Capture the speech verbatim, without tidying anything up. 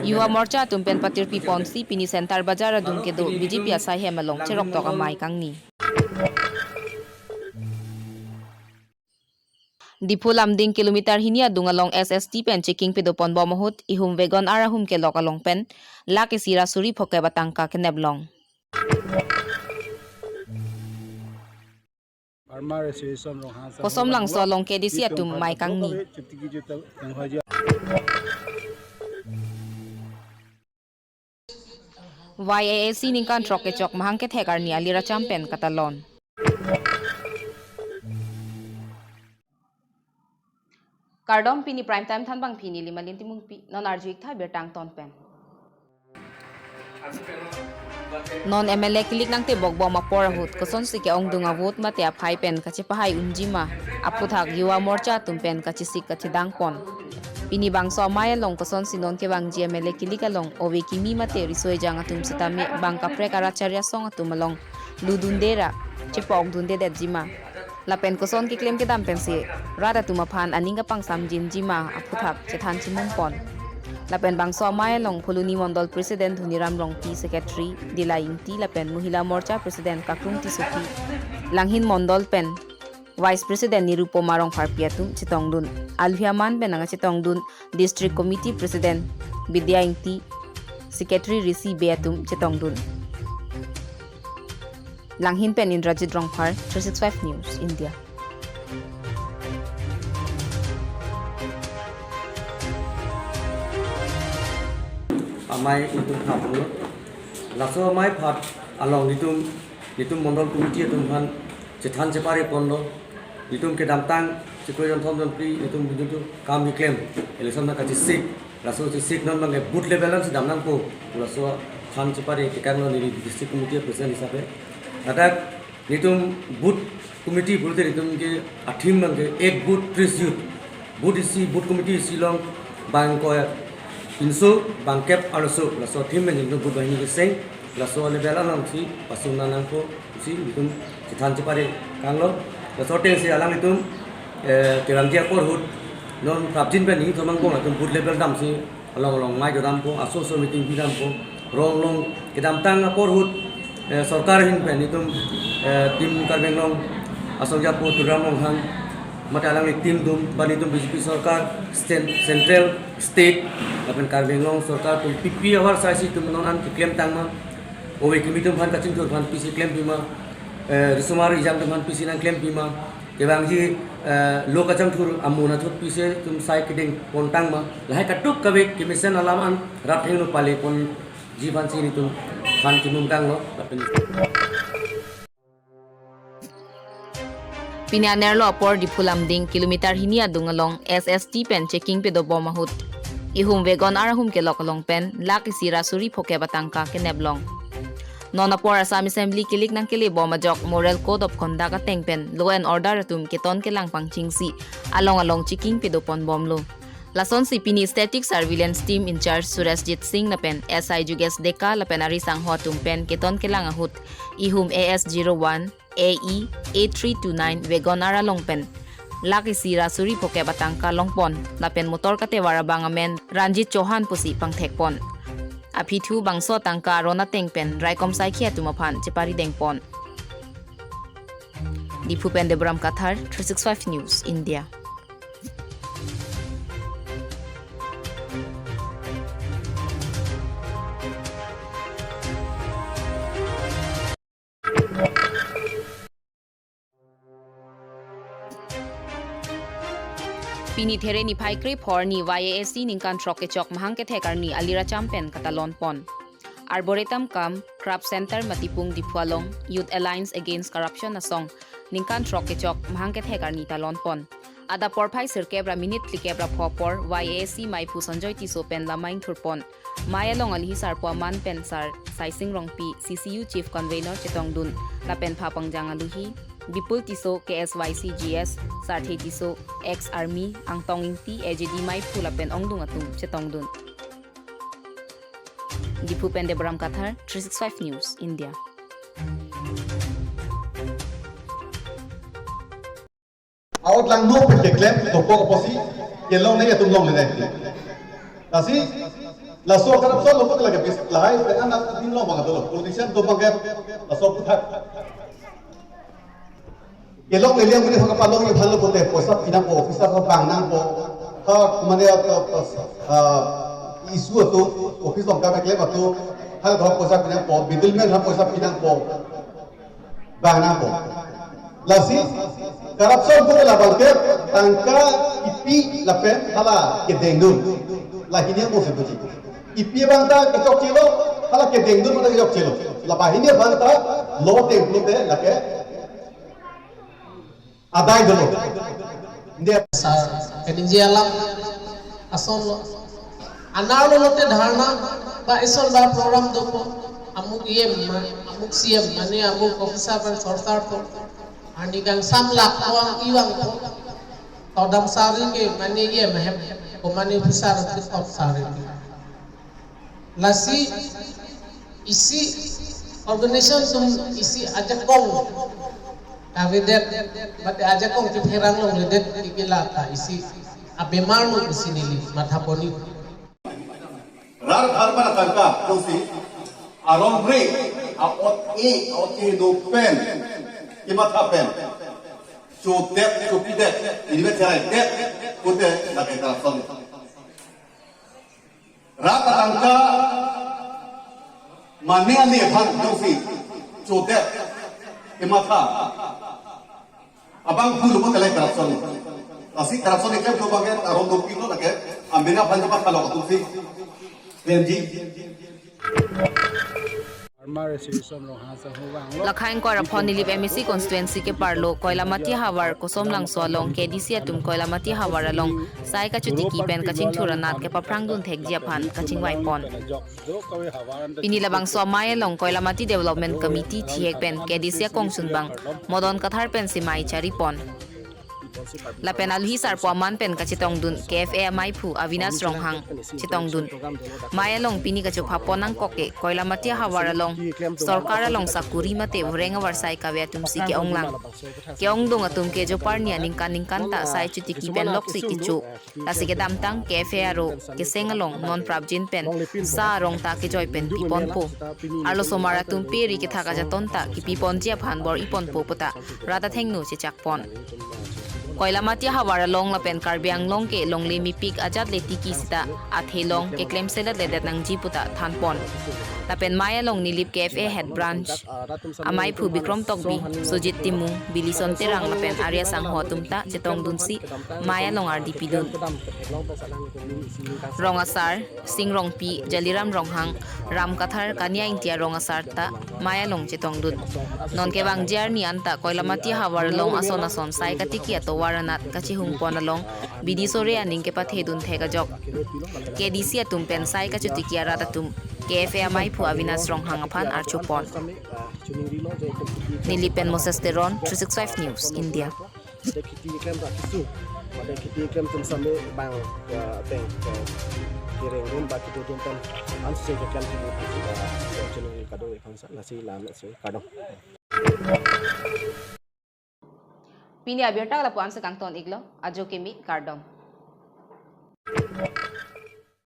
Yuva Morcha atum pen patirpi ponsi pini Center Bazar adung kedo B J P asai hem along cheroktok amei kangni. Diphu Lumding kilometer hini adung along S S T pen checking pado ponbom ahut ihum Wagon R ahum kelok along pen lakh isi ra suri phokep atangka kenep long. Farmer Association Ronghang Kosom Langso along K D C atum mei kangni. Y A A C ningkan throk kechok mahang kethek arni aliracham pen katalon. Kardom, pini prime time thanbang pini Limalin Timungpi, non arju-ik tha birta angton pen. Non M L A kilik nangtebok bom apor ahut kosonsi ke-ongdung avote mate aphai pen kachepahai unji ma aphuthak Yuva Morcha atum pen kachesik kachedang pon. Pini bangso amei along kosonsi non kevangji M L A kilik along ove kimi mate riso ejang atum sitame bang kaprek arat charli asong atum along ludunde ra chepa-okdunde detji ma. Lapen koson keklem kedam pensi rat atum aphan aning kapangsamjinji ma aphuthak chethan chimum pon. Lapen bangso amei along Phuloni Mondol President Dhoniram Rongpi, Secretary Dila Ingti lapen Mohila Morcha President Kaklum Tissopi, Langhin Mondol pen Vice President Nirupoma Rongpharpi atum chetongdun. Alhi aman pen nangchetongdun District Committee President Bidya Ingti, Secretary Rishi Bey atum chetongdun. Langhin pen Indrajit Rongphar, three six five News India. Amei itum phat lo. Laso amei phat along itum, itum Mondol Committee atum aphan chethan chepari ponlo. Itum kedamtang chiklo jonthom jonphli itum bujuntu kam keklem election na kachesik. Laso chesik non bangke booth level an si dam nangpo. Laso than chepari tekang lo neli District Committee President hisabe. Ladak itum booth committee pulote itum ke a-theme bangke Ek Booth Tris Youth. Booth isi, booth committee isi along bang ko pinso, bang kep arloso, laso theme pen itum booth banghini keseng, laso level along si pasung nangpo pusi itum chethan chepari kanglo. Laso ateng si alanglitum, eh, kevangji apor ahut non prapjin pen ningthom angbong atum booth level damsi along along mei dodampo, aso aso meeting pidampo, rong along kedamtang apor ahut, eh, sorkar ahin pen itum, eh, Team Karbi Anglong asong japo Tuliram Ronghang mate alangli team atum, bang itum B J P sorkar, state, central, state, lapen Karbi Anglong sorkar atum pipi ahavar saisi itum non an keklem tang ma, ove kimi atum aphan kachingthur aphan pisi klempi ma, eh, risomar ejang atum aphan pisi nangklempi ma, kevangji, eh, lo kachingthur amun athut pisi itum sai kedeng pon tang ma, lahai kadokave kemesen alam an rat heno pale ponji aphansi nelitum than chimum kanglo, lapen Pini anerlo apor Diphu Lumding kilometer hini adung along S S T pen checking pado bom ahut ihum Wagon R ahum kelok along pen lakh isi ra suri phokep atangka kenep long. Non apor Assam Assembly kilik nangkele bom ajok Moral Code of Conduct ateng pen law and order atum keton kelang pangchingsi along along checking pado pon bomlo. Lasonsi pini Static Surveillance Team in-charge Surajit Singh lapen S I Jugesh Deka lapen ari sangho atum pen keton kelang ahut ihum A S zero one A E eight three two nine Wagon R along pen lakh isi ra suri phokep atangka longpon lapen motor katevar abang amen Ranjit Chauhan pusi pangthekpon. Aphi thu bangso atangka aron ateng pen raikom saikhi atum aphan chepari dengpon. Diphu pen Deboram Kathar, three six five News India. Pini There niphai krepho arni Y A A C ningkan throk kechok mahang kethek arni aliracham pen katalon pon. Arboretum cum Craft Center Matipung Diphu along Youth Alliance Against Corruption asong ningkan throk kechok mahang kethek arni talon pon. Adap porphai sirkep ra minute phlikep ra pho apor Y A A C meiphu Sanjoy Tisso pen lamai ingthur pon. Mei along alohi sarpo aman pen Sar Saising Rongpi, C C U Chief Convener chetongdun, lapen pha pangjang alohi Bipul Tisso, K S Y C G S, Sarthe Tisso, ex Army, Angtong Ingti, A J D meiphu lapen ongdung atum chetongdun. Diphu pen Deboram Kathar, three six five News India. Out lang no pen keklem, topo apotsi, kelong nai atum longle nai. Lasi, laso corruption lo pute lake bis lahai, dengan anak din lo bang dolo. Politician do bang ke, laso puthak. Kelong lele muni hong kapalong ye bhalo pute, poisa pinangpo, officer ko bang nangpo. Ha, mane, uh, uh, uh, issue atum, office along kam keklem atum, ha, ha, poisa pinangpo, middleman ha poisa pinangpo. Bang nangpo. Lasi, corruption pute labang ke, tangka kipi lapen hala kedengdun. Lahini mo se buji. Kipi abang ta kechokche lo, hala kedengdun abang ta kechokche lo. Lahini abang ta lo tengplu te lake adai dolo. India. Sir, keningje alam ason lo. Anar lo lote dharna, ba ison ba program dopo. Amuk E M ma, amuk C M, mane amuk officer pen sorkar po. Arni kangsam lak po ang iwang po. Todam sari ke mane E M hem, ko mane officer ke tot sari ke. Lasi isi organization atum isi ajakong kavedet, mate ajakong kepherang longledet ke la ta isi abemar lo isi neli matha pon-ik. Rat harman atangka pusi arong ri aot e aot e do pen kematha pen chodet chopidet, ini me cherai det pute lake corruption. Rat atangka mane ani aphan dosi chodet kematha abang phul mo kalai corruption. Lasi corruption ikem do bang ke arong do pilo lake amena aphan japa kalo tu si. Benji. Lakhaing Koiraphon Nilip M A C constituency keparlo Koilamati havar Kosom Langso along K D C atum Koilamati havar along sai kachotiki pen kachingthur anat kepaphrangdun thekji aphan kachingvai pon. Pini labangso amei along Koilamati Development Committee thihek pen K D C akongsun bang Modon Kathar pensi mei chari pon. Lapen aluhi sarpo aman pen kachetongdun K F A ameiphu Avinash Ronghang chetongdun. Mei along pini kachopha pon nangkok ke Koilamati havar along sorkar along sakuri mate voreng avarsai kave atum si ke-onglang. Ke-ongdung atum ke joparni aningkan ningkan ta sai chotiki pen loksi kecho. Lasi kedamtang K F A aro keseng along non prapjin pen sa arong ta kejoi pen piponpo. Arlosomar atum pe ri kethak ajaton ta kipi ponji aphan bor-i ponpo puta rat athengno chechak pon. Koilamati havar along lapen Karbi Anglong ke longle mepik ajat le tiki sita athe along keklem selet ledet nangji puta than pon. Lapen mei along Nilip K F A Head Branch ameiphu Bikrom Tokbi, Sujit Timung, Bilison Terang lapen Arya Sangho atum ta chetongdunsi mei along ardi pidun. Rong asar Sing Rongpi, Jaliram Ronghang, Ram Kathar, Kania Ingti arong asar ta mei along chetongdun. Non kevangji arni anta Koilamati havar along ason ason sai katiki atovar anat kachihung pon along bidi sore aning kepathedun thek ajok K D C atum pen sai kachotiki arat atum K F A ameiphu Avinash Ronghang aphan archo pon. Nilip pen Moses Teron, three six five News, India. Pada kheti klem rak kisu, pada kheti klem tum same bang, ya, teng, teng, kireng dun ba kitu dun tan, an se ke klem kitu, ya, ya, channel kadung ikhon sa, lasi lam, lasi kadung. Pini abirta lapu-an si kangton-iklo, ajo kimi kardom.